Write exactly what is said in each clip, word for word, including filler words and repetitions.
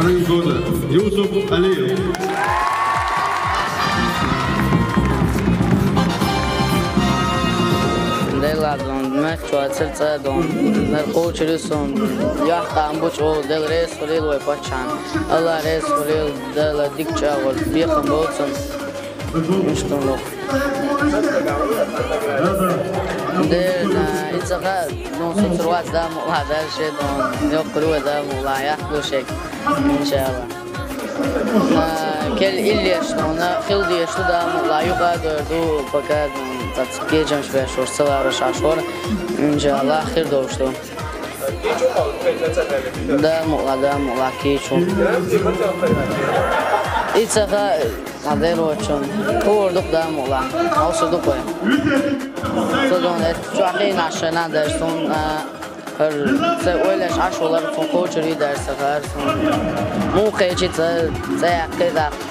года Юсуп Алиев. Делла дон, мехк чуацар цӀа дон, мер кхочур ю сон, яхь къам бу чӀо, Дела реза хуьлийла вай паччахьан. Алла реза хуьлийла, Дала дика чӀагӀо, бехам боцун. Мишта лох. Дерна, и ца ха, ну, со цур вац да мукъла, дальше, ну, йоккхур вай да мукъла, яхь лушек. Иншалла. А, кел иллеш, ну, на хил деш ду да мукъла, юкъа дор ду, пока, ну, цац кечам швеш, уж салара шашвар. Иншалла, хир довш ду. Да мукъла, да мукъла, кечу. И ца ха, Хьан дерочун. Хуур дукха да мукъла. Хьовсур ду кхой. Со дон эт чохь хийнаш шайна дер сун, а, хӀар, ца ойлаш Ӏаш валар сун кхочур ю дер са хар сун. Муха кхечи ца, ца яккхи даккха.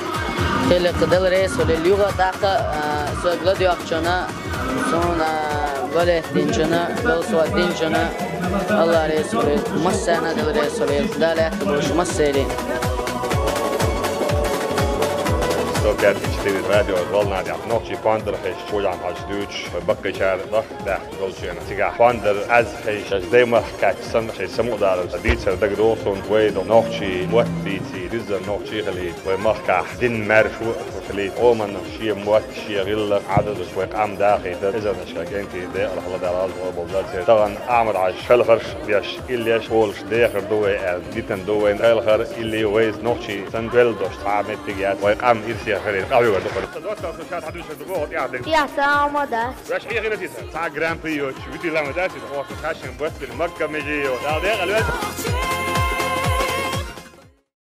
Хиликх Дела реза хуьлийла юха даккха, а, со гладоьхчуна, сун, а, балет динчуна, белсуат динчуна. Алла реза хуьлийла. Массарна Дела реза хуьлийла. Дала аьтта болуш массери. Сто пять и четыре радио волна дехь. Нохчий пандар хьеш, Пулан Хьажа дуьйцуш, вай баккхийчара дах баьхна долчу хенахь. Цигахь пандар аз хьеш, аз даймах кхаьчча санна, шайн самукъадарца дийцар дагадогӀу суна, вай до нохчий мотт бийций, дизза нохчий хилийта, вай махкахь дин маьрша а хилийта, къоманна шен мотт, шен гӀиллакх, Ӏадаташ вай къам дахийта, эзарнашкахь кӀентий декъала хьаладалалла болу дацара. Тахана Ахьмад-Хьаьжа хелхарш а беш, иллеш олуш дехар ду вай аьлла, дитина ду вайн хелхар, илли вайца нохчий санна, кхел долуш цхьа а меттиг яц, вай къам ирсе хилийта къахьоьгур ду хӀара. Сан доттагӀ, шу ша дӀадуьйцур ду боху тӀаьхьа дерг. Я сама, да. Ваьш хьехина тиса? Цхьа гран-при йоцуш, витий лама дац иза, хьо шу кхаьшна баттина Макка меже йо. Дала декъала веза.